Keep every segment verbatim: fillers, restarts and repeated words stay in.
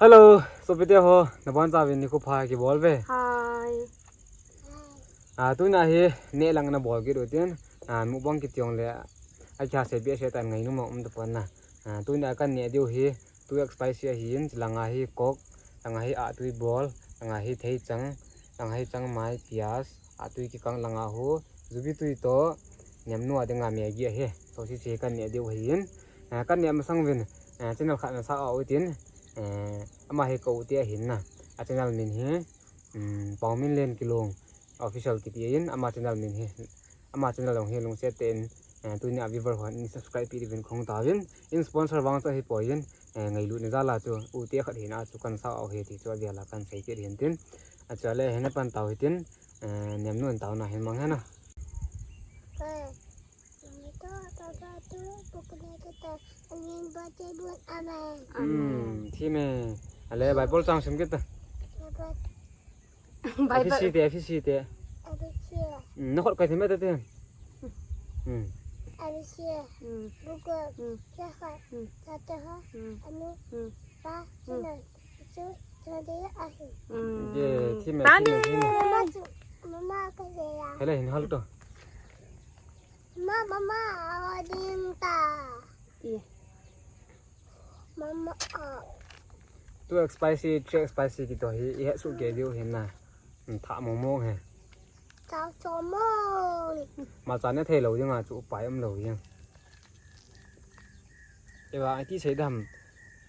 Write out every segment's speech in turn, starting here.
Hello, sopite ho, nabonchauvin nikho pha kibol uve. Hi. Ah, tuna hi neh lang nabol kit u tin, ah, mukbang kiti jongle, akisei behseh tan, ngainom um tapon na. Ah, tuna kaneh diu hi, two X spicy ahin, chulanga hi coke, langa hi ahtui bol, langa hi theichang, langa hi changmai, piaz, ahtui kikang, langa hu, jubi tui toh, nemnu a dinga Maggi ahi. So, hiche kaneh diu ahin. Ah, kaneh masang uvin, ah, channel khat nasah u tin, eh, ama hi ka u te ahin na. A channel min hi, um, Paominlen Kilong Official kiti ahin, ama channel min hi, ama channel jong hi lungset tah in, eh, tunia viewer hon in subscribe peh diuvin kahung tauvin, in sponsor vang chu ahipoi in, eh, ngailutna jal a chu, u te khat hina chu kahin sah u ahi ti chu avel a kahin sei kit ahin tin. Achule hin napan tau hitin, eh, nemnu in taona hin mang hen na. Hmm, thim e. Ale, Bible chang sim kit ta. Bible. Ephesi te, Ephesi te. Hmm, nakhut kai thim e te. Hmm. Hmm. Hmm. Hmm. Hmm. Hmm. Ye, thim e, thim e, thim e. Hele, hin hal to. Ma, mama, a ding ta. Ye. Mama, a. Two X spicy, three X spicy kiti hi, ihet soh kei diu hin na. Hmm, thah mong mong hi. Thah mong mong. Malcha ne thei lou ding a chu upai um lou ding. Eva, iti sei dam.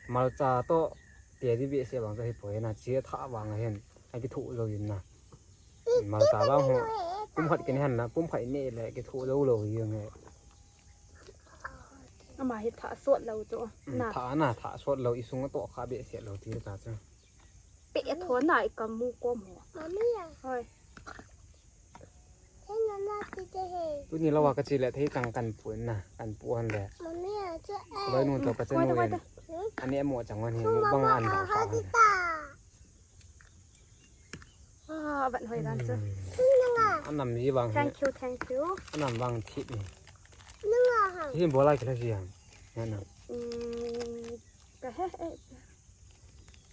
Malcha toh te di behseh vang chu ahipoi na, che thah vang ahin. Akithoh jou in na. Malcha vang ho. Pum khat kine hen na, pum khat ine le kithoh jou lou ding e. Ama hi thah sot lou chu. Hmm, na. Thah na, thah sot lou, isung a toh kha behseh lou ti ta chu. Pe e thon na i kam mu kom ho. Mami a. Hoi. Thei na na ti te he. Tuni lou a kache le theichang kahin pu na, kahin pu hen le. Mami a chu e. Loi nu toh kachanu in. Hmm? Ani amo chang wan hi, mukbang an lo sa hen. Ah, aban hoi dan chu. Hmm. Anam ji vang hi. Thank you, thank you. Anam vang thip ni. Nunga ha. Hi bola kila ji ham. Nana. Hmm, ka he, eh.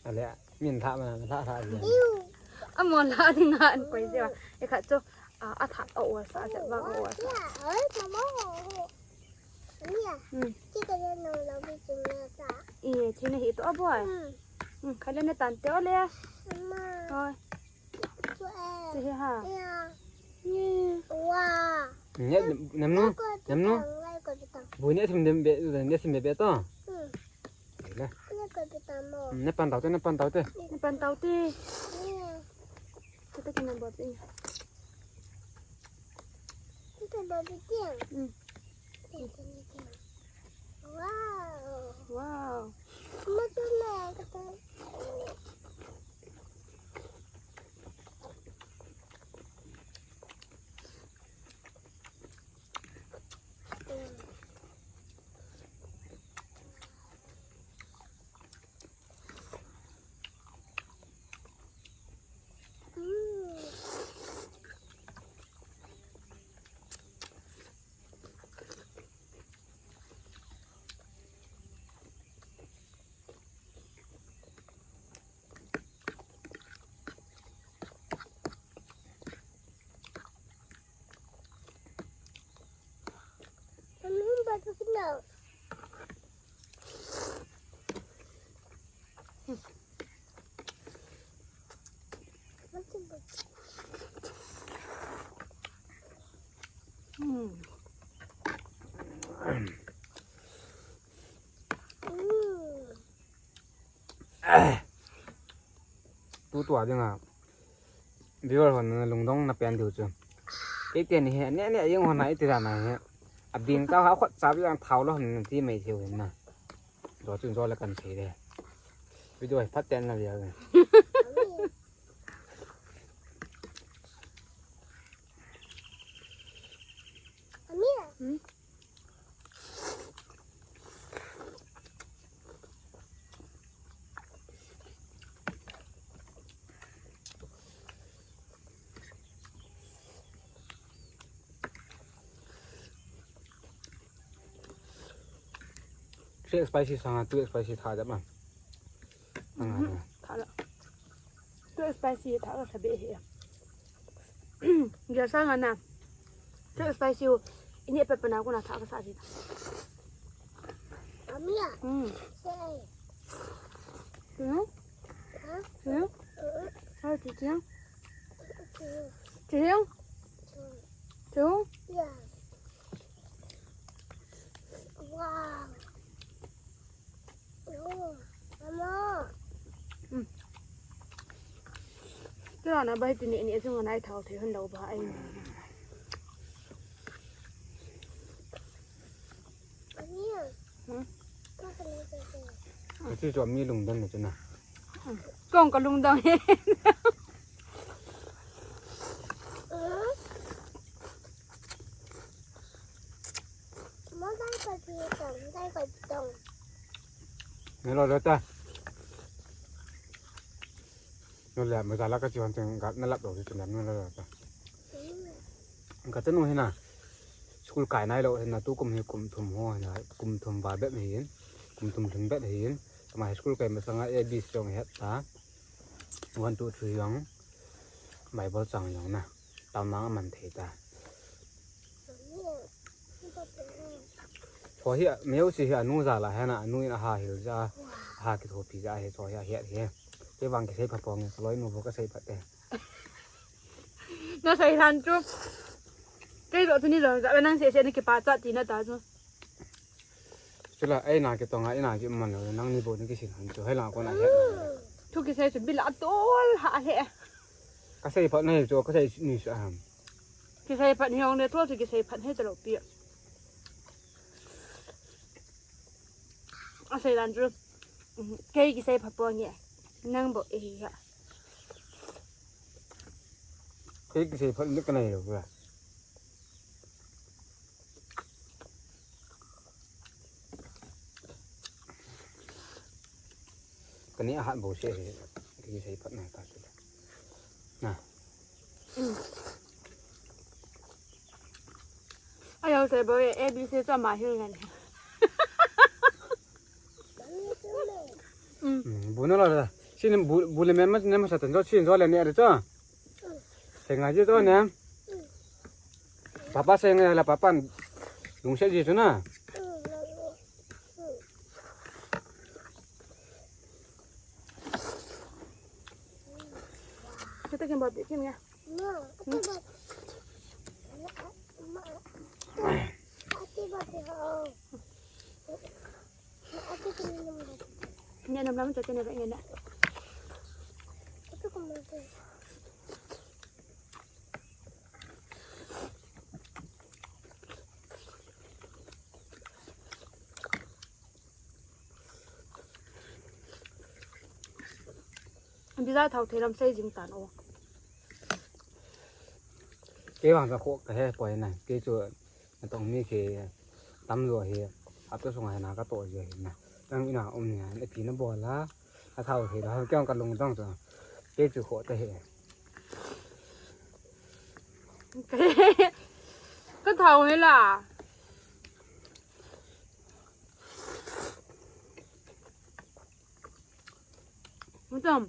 Ale, min tha ma, tha, tha, ale. Iu. Amo la ding a an koi je wa. E kha chu, a, a tha, a o sa, a sa, vang a o sa. Ya, oi, mama, ho, ho. Nia. Hmm. Ti ka le no lo bi chu me sa. Iye, china hi to a boy. Hmm. Hmm, kha le na tan te o le. Mama. Hoi. Chu e. Chu hi ha. Ya. Ni. Wa. Ne, nemnu, nemnu. Ngai ko bitang. Bu ne thim dem be, ne thim be be to. Hmm. Ngai ko bitang mo. Hmm, napan tau te, napan tau te. Napan tau te. Ni. Kita kena buat ini. Kita buat ini. Hmm. Wow. Wow. Macam mana kata? Tutua dinga viewer hon na lungdong na pen diu chu. Kei teni hi ne ne jeng hon na iti dan a hi. Abing tau ha khot cha bi ang thau lo hon ti mai theu hin na. Jo chun jo le kan thei de. Video hi phat ten na via. Hmm? Three X spicy sanga, two X spicy tha jep ma. Tha la. Too spicy, tha kasa be hi. Gel sa nga na. Too spicy u. Ini pe pe na ko na tha kasa di. Amia. Hmm. Hmm? Hmm? Hai, ti ti. Ti. Ti. Wow. Tuna na bai ti ni ni chung nai thau thei hun lo ba ai. Ka chu chu mi lungdon na chu na. Kong ka lungdon he. Mama ka ti tong, dai ka tong. Nelo lo ta. Nole ma jala ka chi hon teng ga na lap lo chi na nelo lo ta. Ka tenu hina. School kai nai lo hina tu kum hi kum thum ho hina kum thum ba bet hin. Kum thum thum bet hin. Tama high school kai ma sanga A B C jong het ta. One, two, three jong. Bible chang jong na. Tam mang a man thei ta. Cho hi, meu si hi anu ja la hena, anu in a ha hil ja, a ha kithopi ja hi, cho hi a hiat hi. Kei vang kisei pha pong, ka loi nu bo ka sei pha te. Na sei han chu. Kei lo chu ni lo, ja nang sei sei ni kipa cha ti na ta chu. Chula, ei na kitong a, ei na ki man lo, nang ni bo ni kisin han chu, hei la ko na hiat. Thu kisei chu bil a tol ha he. Ka sei pha nei chu, ka sei ni sa ham. Kisei phat hiong le tua chu kisei phat hei talo pi. A sei dan chu. Kei kisei phat po nge. Nang bo e hi ha. Kei kisei phat ni ka nei lo ka. Kani a hat bo se he. Kisei phat na ta chu. Na. Ayo se bo e, A B C cha ma hil ngan. Bu na lo da. Sin bu, bu le me ma ne ma sa tan jo sin jo le ne re cho. Se nga ji to ne. Papa se nga la papa. Lung se ji chu na. Kita kin babi kin ya. Nya nam lam cha kin ya nya na. Bija thau thei lam sei jing tan o. Kei vang sa kho ka he poi na. Kei chu na tong mi kei tam lo hi. Atu sunga na ka to je hi na. Tang ina um ni na pi na bola. A thau thei la kei ka lung tang chu. Kei chu kho ta he. Ka thau he la. Mutam.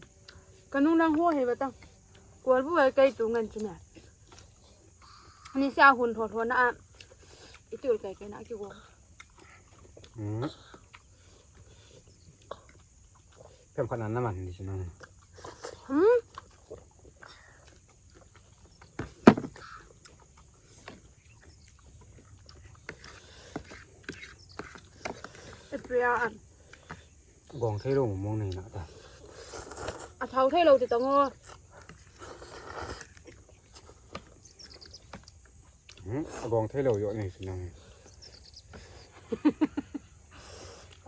Kanung dang ho he batang. Kual bu ai kai tu ngan chuna. Ni sia hun tho tho na. Itul kai kai na ki go. Hmm. Pem khana na man ni chuna. Hmm. Gong thei lo mong nei na ta. A thau thei lo ti tong o. Hmm, a gong thei lo yo nei si nang.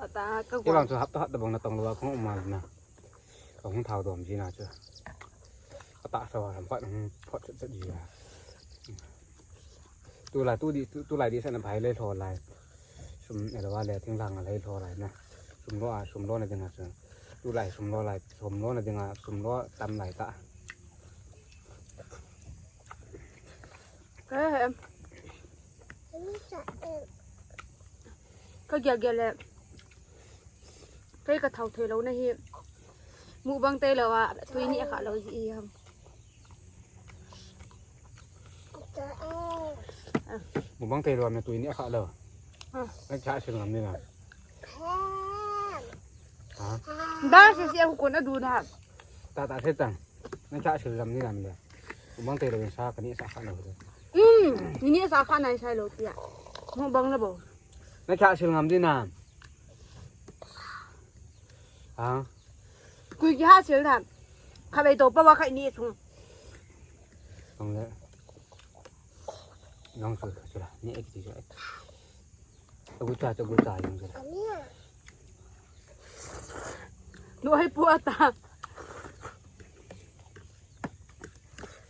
Ata ka gong. Ti bang chu hap ta hap ta bang na tong lo a khong um ma na. Ka hung thau dom ji na chu. Ka ta sa wa ram khat hung phot chet chet ji na. Tu lai tu di, tu, tu lai di sa na bai le tho lai. Sum e lo wa le thing lang le tho lai na. Sum lo a, sum lo na ding a chu. Tu lai sum lo lai, sum lo na ding a, sum lo tam lai ta. Ka he. Ka gel gel le. Kei ka thau thei lo na hi. Mukbang tailou a, tui neh kha lou ji ham. Mukbang tailou a, tui neh kha lou. Ah. Nang cha sil ngam ni na. Ha? Da se se ko na du na. Ta ta se tang. Nang cha sil ngam ni na le. Mukbang tailou in sa ka neh sa kha lou. Hmm, ni neh sa kha nai sai lou tia. Mukbang na bo. Nang cha sil ngam ni na. Ha? Kui kiha sil tham. Kha bei to pa wa khai ni chung. Nang le. Nang sul ka sula. Ni ek ti jo. Agu cha, agu cha yung sula. Lu hai pu ata.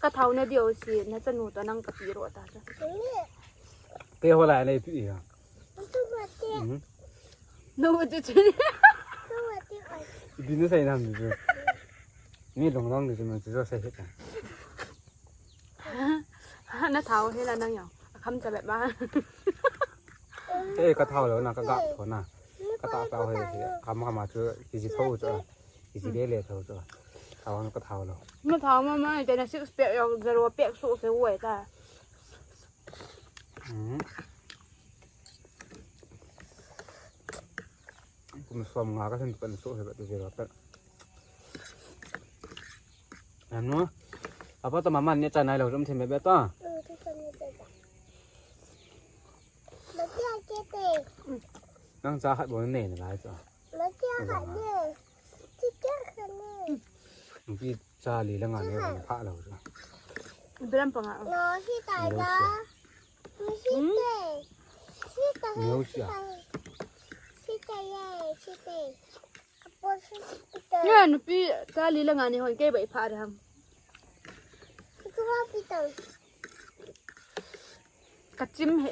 Ka thau na dio si, na chanu to nang ka pi ro ta. Ke ho la nei pi ya. Mhm. No, what did you? Bi na sai nam bi. Ni long long ni ma chu sai he ta. Na thau he la nang yo. A kham cha be ma. Eh, ka thau lou na ka ga tho na. Ka ta ta he he. Kham kham a chu ki ji tho chu. Ki ji le le tho chu. Thau na ka thau lou. Na thau ma ma te na six pack yo zero pack so se wai ta. Mhm. Kum som nga ka sen pan so he ba tu je ba ta. Em no. Apa ta mama ne cha nai lo rum them be ta. Nang cha khat bo ne ne lai cha. Pi cha li la nga ne pha lo cha. Bilam pa nga. No, hi ta la. Music. Music. Ya, nupi, cha li la nga ni hon kei bai pha de ham. Ka chim he.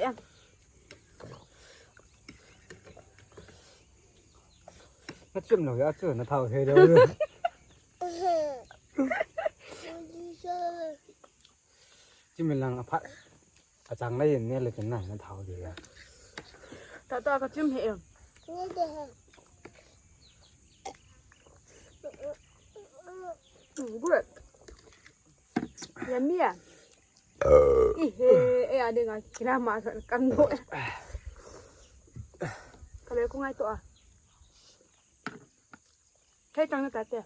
Ka chim lo ya chu na thau he lo. Chim lang a phat. A chang lai ne le chen na na thau de ya. Ta ta ka chim he. Mm, good. Yummy ah. Ih, eh, eh, ade nga kila ma sa kan do. Ka le ko ngai to a. Thei chang na ta te.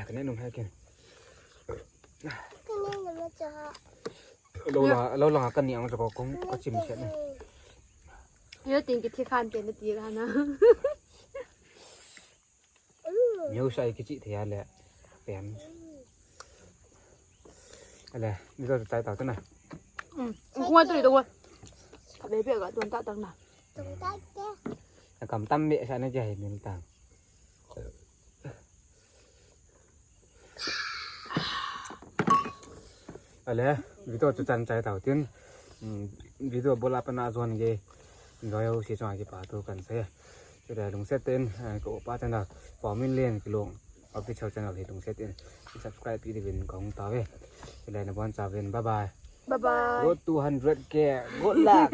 Ka ne num hai ke. Lo la, lo la ka ni ang ko kong ko chim se ne. Yo ting ki thi khan te na ti la na. Miu sai ki chi thei a le. Pen. Ale, ni to chai tau te na. Mm. Ko ngai tu to. Ka be be ka don ta tang na. Kam tam be sa na jai min tang. Ale, video chu chan chai tau tin. Mm, video bol a pat na jon ge. Enjoy ho si chunga kipa thu kan sei. Chule lungset in, eh, ka upa channel, Paomin Len Kilong Official Channel hi lungset in subscribe pi diuvin kahung tao ve. Chule nabon chauvin, bye bye. Bye bye. Road to hundred K. Good luck.